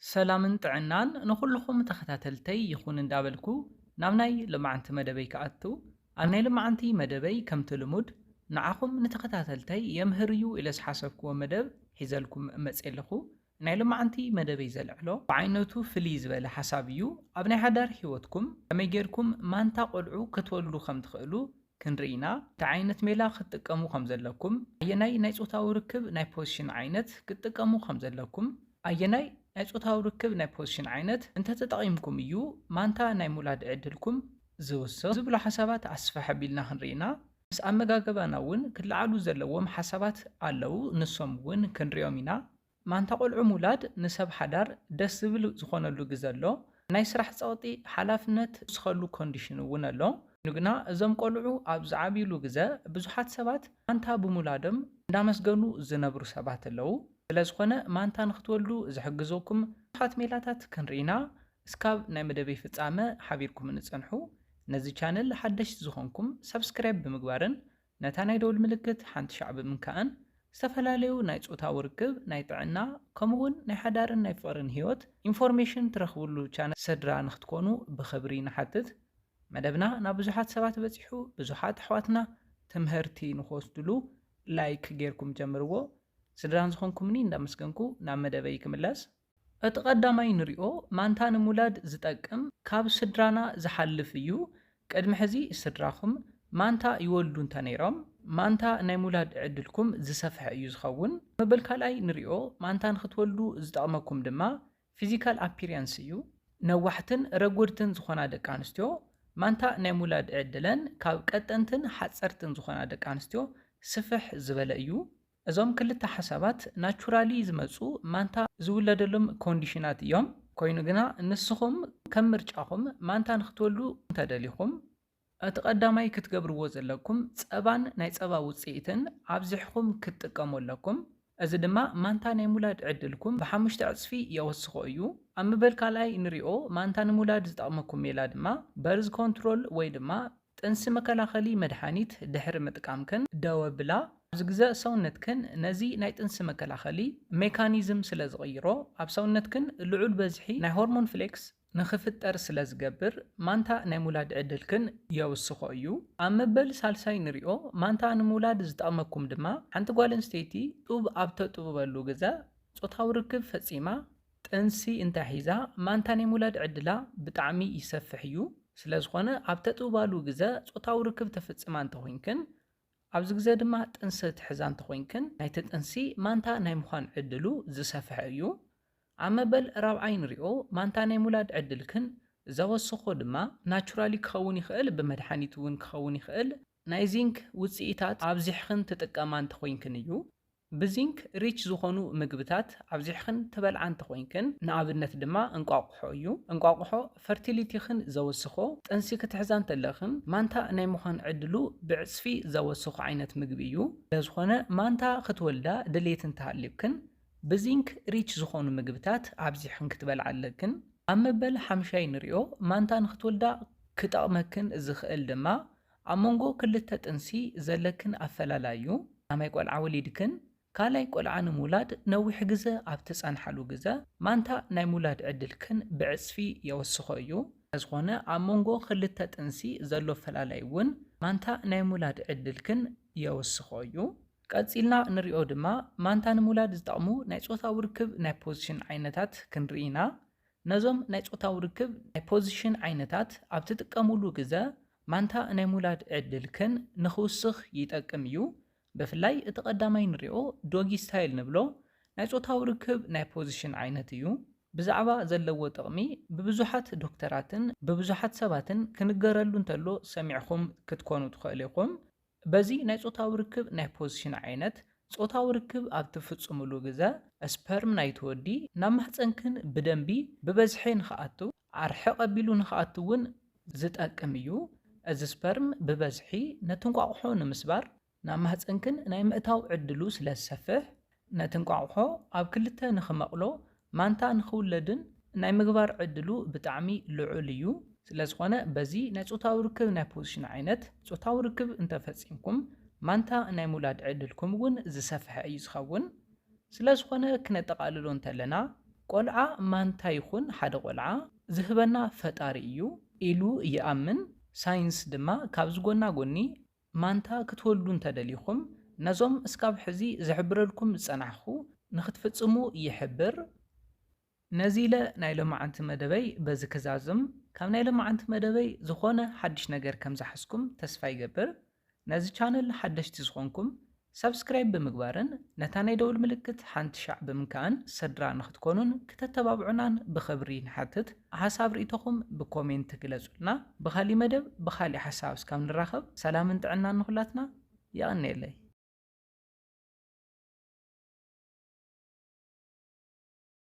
ሰላምን ጥዕናን ንኹልኹም ተኸታተልተይ ይኹን እንዳበልኩ ናብ ናይ ሎማዓንቲ መደበይ ክኣቱ፣ ኣብ ናይ ሎማዓንቲ መደበይ ከምቲ ልሙድ ንዓኹም ንተኸታተልተይ የምህር እዩ ኢለ ዝሓሰብክዎ መደብ ሒዘልኩም መፅየ ኣለኹ። ናይ ሎማዓንቲ መደበይ ዘልዕሎ ብዓይነቱ ፍልይ ዝበለ ሓሳብ እዩ። ኣብ ናይ ሓዳር ህይወትኩም ከመይ ጌርኩም ማንታ ቆልዑ ክትወልዱ ከም ትኽእሉ ክንርኢ ኢና። እንታይ ዓይነት ሜላ ክትጥቀሙ ከም ዘለኩም፣ ኣየናይ ናይ ጾታዊ ርክብ ናይ ፖዚሽን ዓይነት ክትጥቀሙ ከም ዘለኩም፣ ኣየናይ ናይ ጾታዊ ርክብ ናይ ፖዚሽን ዓይነት እንተተጠቒምኩም እዩ ማንታ ናይ ምውላድ ዕድልኩም ዝውስኽ ዝብሉ ሓሳባት ኣስፍሕ ኣቢልና ክንርኢ ኢና። ምስ ኣመጋገባና እውን ክለዓሉ ዘለዎም ሓሳባት ኣለዉ፣ ንሶም እውን ክንሪኦም ኢና። ማንታ ቆልዑ ምውላድ ንሰብ ሓዳር ደስ ዝብል ዝኾነሉ ግዘ ኣሎ። ናይ ስራሕ ጸቕጢ፣ ሓላፍነት ዝውስኸሉ ኮንዲሽን እውን ኣሎ። ኮይኑ ግና እዞም ቆልዑ ኣብ ዝዓብይሉ ግዘ ብዙሓት ሰባት ማንታ ብምውላዶም እንዳመስገኑ ዝነብሩ ሰባት ኣለዉ። ስለ ዝኾነ ማንታ ንክትወልዱ ዝሕግዘኩም ብዙሓት ሜላታት ክንርኢ ኢና። እስካብ ናይ መደበይ ፍጻመ ሓቢርኩም ንጸንሑ። ነዚ ቻነል ሓደሽቲ ዝኾንኩም ሰብስክራይብ ብምግባርን ነታ ናይ ደወል ምልክት ሓንቲ ሻዕ ብምንካእን ዝተፈላለዩ ናይ ጾታዊ ርክብ፣ ናይ ጥዕና፣ ከምኡ እውን ናይ ሓዳርን ናይ ፍቕርን ህይወት ኢንፎርሜሽን ትረኽብሉ ቻነል ስድራ ንክትኮኑ ብኽብሪ ንሓትት። መደብና ናብ ብዙሓት ሰባት በጺሑ፣ ብዙሓት ኣሕዋትና ትምህርቲ ንክወስድሉ ላይክ ጌርኩም ጀምርዎ። ስድራን ዝኾንኩምኒ እንዳመስገንኩ ናብ መደበይ ክምለስ። እቲ ቀዳማይ ንሪኦ ማንታ ንምውላድ ዝጠቅም ካብ ስድራና ዝሓልፍ እዩ። ቅድሚ ሕዚ ስድራኹም ማንታ ይወልዱ እንተ ነይሮም ማንታ ናይ ምውላድ ዕድልኩም ዝሰፍሐ እዩ ዝኸውን። መበል ካልኣይ ንሪኦ ማንታ ንክትወልዱ ዝጠቕመኩም ድማ ፊዚካል ኣፒሪያንስ እዩ። ነዋሕትን ረጎድትን ዝኾና ደቂ ኣንስትዮ ማንታ ናይ ምውላድ ዕድለን ካብ ቀጠንትን ሓፀርትን ዝኾና ደቂ ኣንስትዮ ስፍሕ ዝበለ እዩ። እዞም ክልተ ሓሳባት ናቹራሊ ዝመፁ ማንታ ዝውለደሎም ኮንዲሽናት እዮም። ኮይኑ ግና ንስኹም ከም ምርጫኹም ማንታ ንክትወልዱ እንተደሊኹም እቲ ቀዳማይ ክትገብርዎ ዘለኩም ጸባን ናይ ጸባ ውፅኢትን ኣብዚሕኹም ክትጥቀሙ ኣለኩም። እዚ ድማ ማንታ ናይ ምውላድ ዕድልኩም ብሓሙሽተ ዕፅፊ የወስኾ እዩ። ኣብ መበል ካልኣይ ንሪኦ ማንታ ንምውላድ ዝጠቕመኩም ሜላ ድማ በርዝ ኮንትሮል ወይ ድማ ጥንሲ መከላኸሊ መድሓኒት ድሕሪ ምጥቃምክን ደው ኣብላ። ኣብዚ ግዘ ሰውነትክን ነዚ ናይ ጥንሲ መከላኸሊ ሜካኒዝም ስለ ዝቕይሮ ኣብ ሰውነትክን ልዑል በዝሒ ናይ ሆርሞን ፍሌክስ ንኽፍጠር ስለ ዝገብር ማንታ ናይ ምውላድ ዕድልክን የውስኾ እዩ። ኣብ መበል ሳልሳይ ንሪኦ ማንታ ንምውላድ ዝጠቕመኩም ድማ ሓንቲ ጓል ኣንስተይቲ ጡብ ኣብ ተጥብበሉ ግዘ ጾታዊ ርክብ ፈጺማ ጥንሲ እንተ ሒዛ ማንታ ናይ ምውላድ ዕድላ ብጣዕሚ ይሰፍሕ እዩ። ስለ ዝኾነ ኣብ ተጥብባሉ ግዘ ጾታዊ ርክብ ተፍጽማ እንተኾይንክን ኣብዚ ግዘ ድማ ጥንሲ ትሕዛ እንተኾይንክን ናይቲ ጥንሲ ማንታ ናይ ምዃን ዕድሉ ዝሰፍሐ እዩ። ኣብ መበል ራብዓይ ንሪኦ ማንታ ናይ ምውላድ ዕድልክን ዘወስኾ ድማ ናቹራሊ ክኸውን ይኽእል፣ ብመድሓኒት እውን ክኸውን ይኽእል። ናይ ዚንክ ውፅኢታት ኣብዚሕኽን ትጥቀማ እንተኾይንክን እዩ። ብዚንክ ሪች ዝኾኑ ምግብታት ኣብዚሕኽን ትበልዓ እንተኾይንክን ንኣብነት ድማ እንቋቑሖ እዩ። እንቋቑሖ ፈርቲሊቲኽን ዘወስኾ ጥንሲ ክትሕዛ እንተለኽን ማንታ ናይ ምዃን ዕድሉ ብዕፅፊ ዘወስኾ ዓይነት ምግቢ እዩ። ስለዝኾነ ማንታ ክትወልዳ ድሌት እንተሃልዩክን ብዚንክ ሪች ዝኾኑ ምግብታት ኣብዚሕኽን ክትበልዓ ኣለክን። ኣብ መበል ሓምሻይ ንሪኦ ማንታ ንክትወልዳ ክጠቕመክን ዝኽእል ድማ ኣብ መንጎ ክልተ ጥንሲ ዘለክን ኣፈላላይ እዩ። ቀዳማይ ቆልዓ ወሊድክን ካልኣይ ቆልዓ ንምውላድ ነዊሕ ግዘ ኣብ ትጸንሓሉ ግዘ ማንታ ናይ ምውላድ ዕድልክን ብዕጽፊ የወስኾ እዩ። ስለዝኾነ ኣብ መንጎ ክልተ ጥንሲ ዘሎ ኣፈላላይ እውን ማንታ ናይ ምውላድ ዕድልክን የወስኾ እዩ። ቀጺልና ንሪኦ ድማ ማንታ ንምውላድ ዝጠቕሙ ናይ ጾታዊ ርክብ ናይ ፖዚሽን ዓይነታት ክንርኢ ኢና። ነዞም ናይ ጾታዊ ርክብ ናይ ፖዚሽን ዓይነታት ኣብ ትጥቀሙሉ ግዘ ማንታ ናይ ምውላድ ዕድልክን ንኽውስኽ ይጠቅም እዩ። ብፍላይ እቲ ቀዳማይ ንሪኦ ዶጊ ስታይል ንብሎ ናይ ጾታዊ ርክብ ናይ ፖዚሽን ዓይነት እዩ። ብዛዕባ ዘለዎ ጥቕሚ ብብዙሓት ዶክተራትን ብብዙሓት ሰባትን ክንገረሉ እንተሎ ሰሚዕኹም ክትኮኑ ትኽእሉ ኢኹም። በዚ ናይ ጾታዊ ርክብ ናይ ፖዚሽን ዓይነት ጾታዊ ርክብ ኣብ ትፍጽምሉ ግዘ ስፐርም ናይቲ ወዲ ናብ ማህፀንክን ብደንቢ ብበዝሒ ንኽኣቱ ኣርሕቕ ኣቢሉ ንኽኣቱ እውን ዝጠቅም እዩ። እዚ ስፐርም ብበዝሒ ነቲ እንቋቑሖ ንምስባር ናብ ማህፀንክን ናይ ምእታው ዕድሉ ስለ ዝሰፍሕ ነቲ እንቋቑሖ ኣብ ክልተ ንኽመቕሎ ማንታ ንኽውለድን ናይ ምግባር ዕድሉ ብጣዕሚ ልዑል እዩ። ስለዝኾነ በዚ ናይ ጾታዊ ርክብ ናይ ፖዚሽን ዓይነት ጾታዊ ርክብ እንተፈጺምኩም ማንታ ናይ ምውላድ ዕድልኩም እውን ዝሰፍሐ እዩ ዝኸውን። ስለዝኾነ ክነጠቓልሎ እንተለና ቆልዓ ማንታ ይኹን ሓደ ቆልዓ ዝህበና ፈጣሪ እዩ ኢሉ ይኣምን። ሳይንስ ድማ ካብዚ ጎና ጎኒ ማንታ ክትወልዱ እንተደሊኹም ነዞም እስካብ ሕዚ ዝሕብረልኩም ዝጸናሕኹ ንክትፍጽሙ ይሕብር። ነዚ ኢለ ናይ ሎማዓንቲ መደበይ በዚ ክዛዝም። ካብ ናይ ሎማዓንቲ መደበይ ዝኾነ ሓድሽ ነገር ከም ዝሓዝኩም ተስፋ ይገብር። ነዚ ቻነል ሓደሽቲ ዝኾንኩም ሳብስክራይብ ብምግባርን ነታ ናይ ደውል ምልክት ሓንቲ ሻዕ ብምንካእን ስድራ ንክትኮኑን ክተተባብዑናን ብኽብሪ ንሓትት። ሓሳብ ርእይቶኹም ብኮሜንት ግለጹልና። ብኻሊእ መደብ ብኻሊእ ሓሳብ እስካብ ንራኸብ ሰላምን ጥዕናን ንኹላትና። የቐንየለይ።